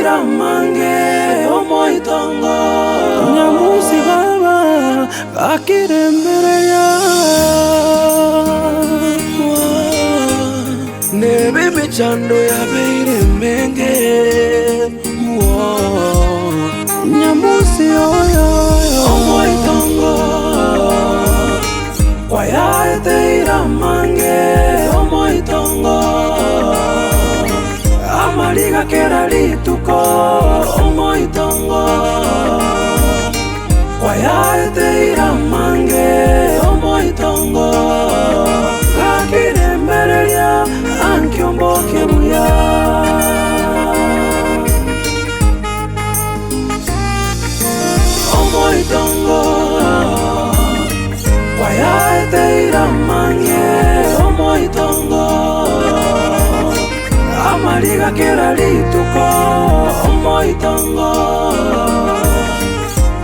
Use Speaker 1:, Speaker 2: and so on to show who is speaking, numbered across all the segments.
Speaker 1: Kwayaeteire amange omoitongo. Nyamusi baba gakire mbere yakwa. Nebe emechando yabeire emenge. Nyamusi oyo omoitongo. Kwayaeteire amange omoitongo, amariga kera rituko omoitongo. Kwayaeteire amange omoitongo, gaki rembereria ankio mboke buya. Omoitongo kwayaeteire amange omoitongo amariga kera rituko omoitongo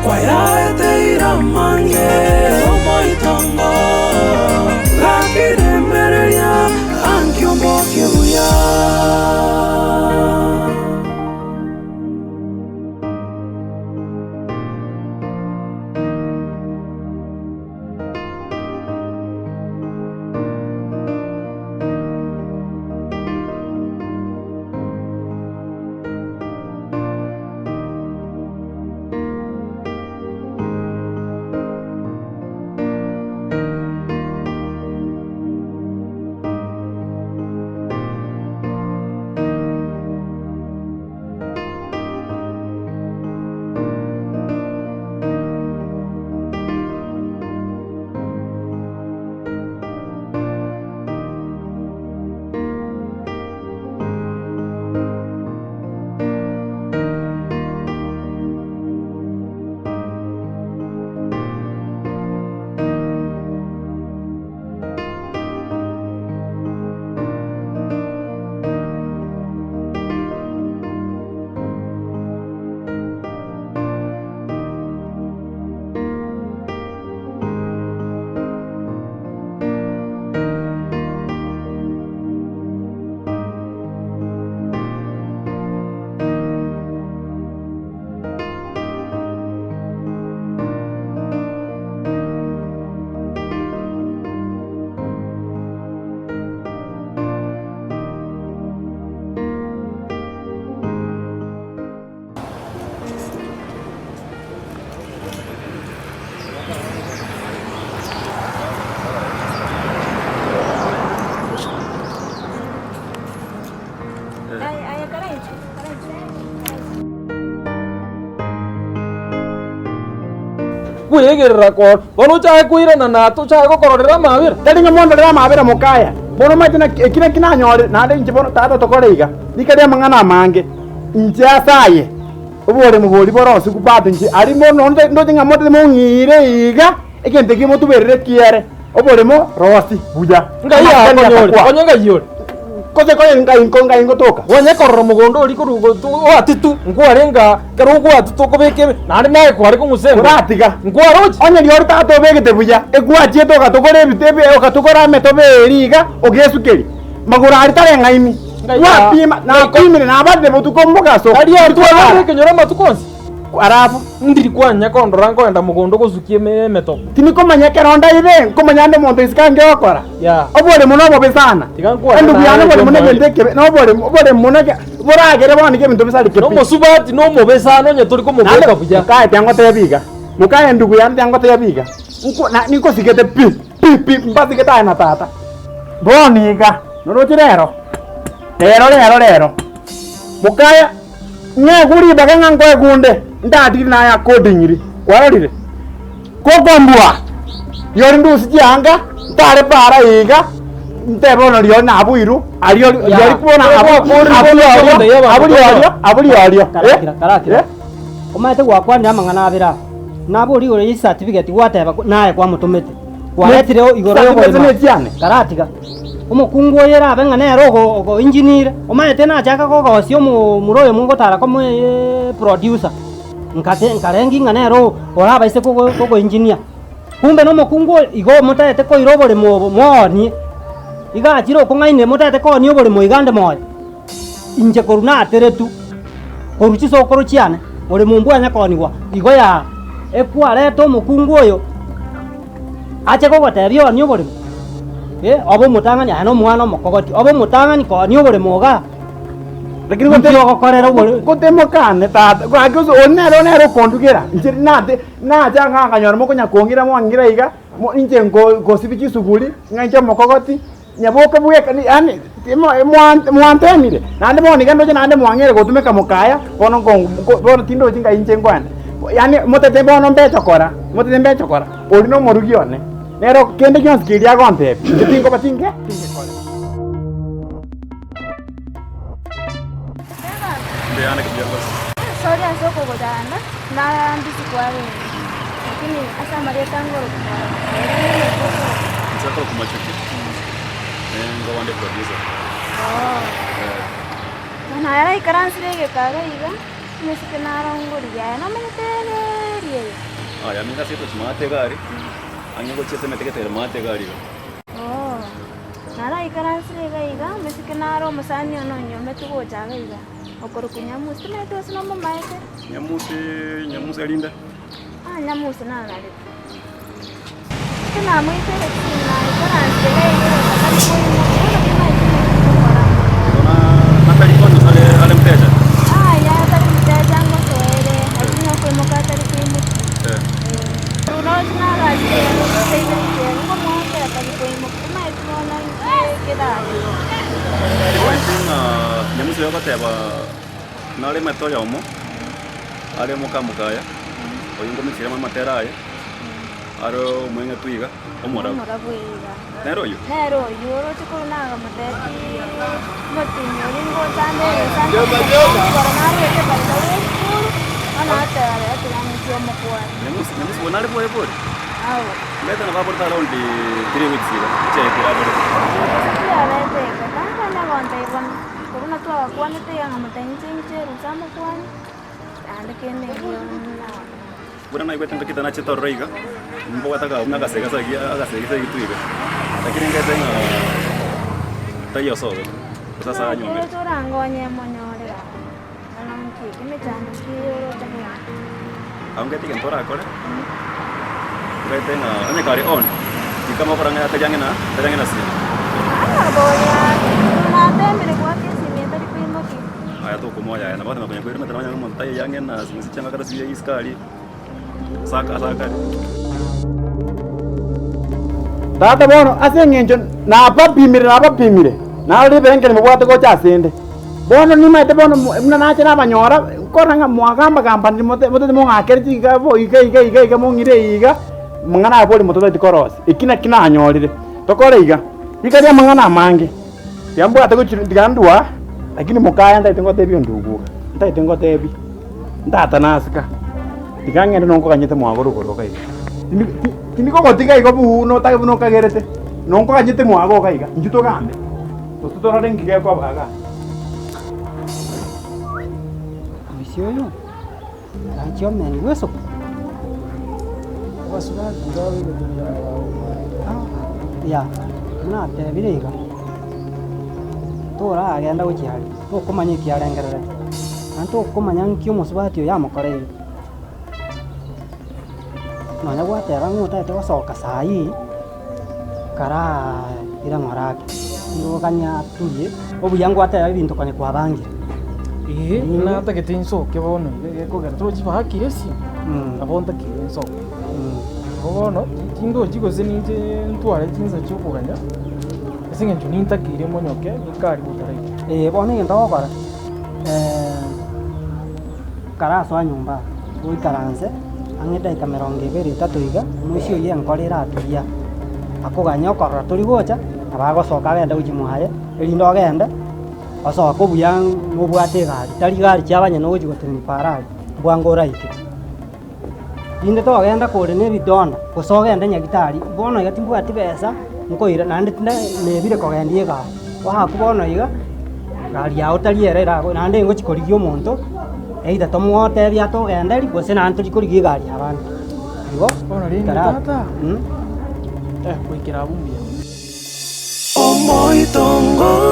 Speaker 1: kwayaeteire amange omoitongo gaki remereria ankio mboke buya.
Speaker 2: Kwegerera kore, bono ochake koirana na tochake gokororera amabera.
Speaker 3: Tari ng'a mondorere amabera mokaya, bono omanyete naki eki naki nanyore, naende inche bono tata tokore iga, rika ri'amang'ana amange, inche ase aye, oboremo boria borosigwe bado inche aria mono nonde ndoche ng'a mote mong'ire iga, egento ekio motuberere kiere, oboremo rosi buya.
Speaker 2: Ngai
Speaker 3: Amasikani
Speaker 2: akonyore,
Speaker 3: atakwa.
Speaker 2: konye ngai ore.
Speaker 3: Gose konye ngai nko ngai ngotoka.
Speaker 2: Onye korora omogondo oria korwa oatitu, nkwarenge aa, ekero ogwatitu okobeka ebe, naende naye kware kong'usa engoro.
Speaker 3: Oratiga.
Speaker 2: Nkwaroche.
Speaker 3: Onye riori tata obegete buya, egwachiete ogatogora ebite ebi ogatogora emetobe eria iga, ogesukeria. Magoro aria tareng'aini.
Speaker 2: Ngai
Speaker 3: Gwapima, napimire, nabarire botuko mogaso.
Speaker 2: Tari aria twarenge ekenyoro amatuko onsi.
Speaker 3: Alafu.
Speaker 2: Ndiri kwanya kondora nkoenda mogondo gosukia emetobo.
Speaker 3: Tinikomanya ekero ndaire, nkomanya ande omonto isiko ange gokora.
Speaker 2: Yeah.
Speaker 3: Oboremo nobobe sana.
Speaker 2: Tiga nkwane
Speaker 3: Endugu
Speaker 2: naye
Speaker 3: yane oboremo
Speaker 2: omoerio.
Speaker 3: negento ekebe, noboremo, oboremo neke, boragere bono nigo ebinto bisareke pi.
Speaker 2: Nomosubati nomobe sana onye tori komobeka
Speaker 3: Naende
Speaker 2: buya.
Speaker 3: mokaye tiangotebia iga, mokaye endugu yane tiangotebia iga, nko na ninkosigete pi, pi pi mbasigete aye na tata. Bono iga, noroche rero, rero rero rero, mokaye. Ng'egwe ribaga ng'a nkoegunde, ndatigire naye accordingly. Kwarorire? Gokombua, riori ndusie chianga, ntare para iga, ntebe bono riori nabuirwe, aria ori
Speaker 2: Ya.
Speaker 3: riori bono
Speaker 2: Ekero
Speaker 3: abu
Speaker 2: gwakorire
Speaker 3: abu
Speaker 2: bono
Speaker 3: riorio,
Speaker 2: ogotebi abanto
Speaker 3: abu riorio, abu riorio, eh,
Speaker 4: Karakira, karakira.
Speaker 3: eh.
Speaker 4: Omanyete gwakwanire amang'ana abere aa. Nabori igoro ye certificate gwateba naye kwamotomete. Kwaretire igoro
Speaker 3: Certificate
Speaker 4: yoborema.
Speaker 3: nechiane.
Speaker 4: Karatiga. Omokungu oyo erabe ng'a nere ogo ogoengineer, omanyete nachaka kogosia omomura oyo mogotara komo producer, nkate nkarengi ng'a nere oo orabaise kogo kogoengineer. Kumbe na omokungu oyo igo motaete koira oboremo obo moonie, iga achire okong'aina motaete koonia oboremo iga ande moyo, inche korwa nateretwe. Korwa chisokoro chiane, boremo mbwanya koonigwa, igo yaa ekwareta omokungu oyo ache kogotebia oonie oboremo, eh, obe omotang'ani aye na omwana omokogoti, obe omotang'ani koonia oboremo igaa.
Speaker 3: Lakini
Speaker 4: Inki ogokorera obore.
Speaker 3: Gotemokane tata, gaki ose oria nere nere okondugera, inche nate nacha ng'a akanyora mokonya kong'ira mwang'ira iga, mo inche nko nkosibia chisuguri, ng'a inche omokogoti, nyaboke bweka ni yaani timo mwa mwantemire, naende bono iga ndoche naende mwang'eire gotumeka mokaya, bono nko nko bono tindochi ngai inche nkoenda. Yaani motete bono mbe chokora, motete mbe chokora, oria na omorugi one, nere kende gionsi keria agontebia, inche tinkoba tinge tingekore.
Speaker 5: Sorry ase okogochanda nambisi kwarenge lakini ase amarieta ngorokia
Speaker 6: Inche nkorokwa Machuki, nkoba nde producer.
Speaker 5: Bono aye araikaransire egeka iga iga, omosike narongoririe aye nomanyete area eye?
Speaker 6: Aya minto ase etochi maate iga aria, ang'e gochia ase emete gete ere maate iga aria iga.
Speaker 5: Naraikaransire iga iga, omosike nare omosani one onyometi gocha iga iga, okorokwa Nyamusi, timanyeti gose nomomaete?
Speaker 6: Nyamusi, Nyamusi arinde?
Speaker 5: Ah, Nyamusi nanarete. Eke namoitere chini naikaransire iga iga tari koimoka, bono timanyeti naki ngokora.
Speaker 6: Igo na natari konya are are mteja?
Speaker 5: Yaya tari mteja ngosoere, lakini okoimoka atari koimoka.
Speaker 6: Eh. Tibaeti ng'a Nyamusi oyo agoteba nare omanyete oyomo are mokamokaya, oyio nkomochire amo amatera aye, are omweng'etu iga, omorabu. Nere oyio? Nyamusi nyamusi bono nare bwoye bori? Mbete nabo aborete around 3 weeks iga, echae ekero aborete. Buna naigwete ngaki tanachete ororo iga, mbwate aka buna agasegi ase agasegi ase egitwe iga, lakini ngete ng'a taiyo sobe, gose ase anyomire. Abwo ngete egento orakore, ngete ng'a onye kare on, rika amagoro ang'e atari ang'e na atari ang'e na simi. Aya tokomoa yaya, nabo ogotema konya koiromete nonye omonto taiyo ang'e na simi chianga kare simi isiko aria, ase ase akare.
Speaker 3: Tata bono ase eng'encho nabapimire nabapimire, narorire ebirengererio mobwate gocha asende. Bono nimaete bono buna nacha nabanyora, nkorora ng'a mwagamba-gambanire mote motete mong'akere chiga bo iga iga iga iga mong'ire eye iga, amang'ana aya bori mototaeti korosia. Eki naki nanyorire, tokore iga, rika ri'amang'ana amange, tiga mbwate gochia tiga ndua, lakini mokaya ntaete ngotebie ondugu iga, ntaete ngotebie, ntata nasika, tiga ng'ende nonkoganyete mwago rogoro iga iga. Tindi ti tindikogotiga igo buuno otage buna okagerete, nonkoganyete mwago iga iga, intwe togambe. Gose torore nki gekoba igaa.
Speaker 4: Omoisia oyo nachia omeni bw'esoko. Ya, buna natebire iga, toragenda gochia aria, tokomanya eki arengererete, naende tokomanya nki omosubati oyo amokoreire. Nonya gwateba ng'a otagete gosoka sahii. Karaa ira ng'ora ake, nigo gokanya aturie, obuya ngwateba ebinto konya kwabangire.
Speaker 2: Ee, natagete nsoke bono iga gekogera torochi baakire esimi, nabo ntakeire nsoke. Igo bono, tindochi gose ninche ntware chinsa chia okoganya, ase eng'encho nintakeire monyoke nikari gotaraika.
Speaker 4: Ee bono egento ogokora, karasoa nyomba aa, oikaranse. Ang'e edaika emerongo ebere etato iga, omoisia oyio enkoro eraturia, akoganya okorora tori gocha, nabo agosoka agende gochia mwaye, erinde ogende, osoke obuya nobwate egari, tari gari chia abanyene ogochia gotenenia para aria, bwango oraike. Rinde togenda kore na ebidonda, gose ogende nyagetari, bono iga timbwati besa, nkoira naende tinde nebire kogendia egari, oakwe bono iga, egari yago tari ere erago naende ngochia korigia omonto. Either tomotebie atogenderie gose naende tochie korigia egari y'abande. Igo
Speaker 2: Bono rende
Speaker 4: ekero
Speaker 2: tata, eh, goikera abwo mbuya.
Speaker 1: Omoitongo.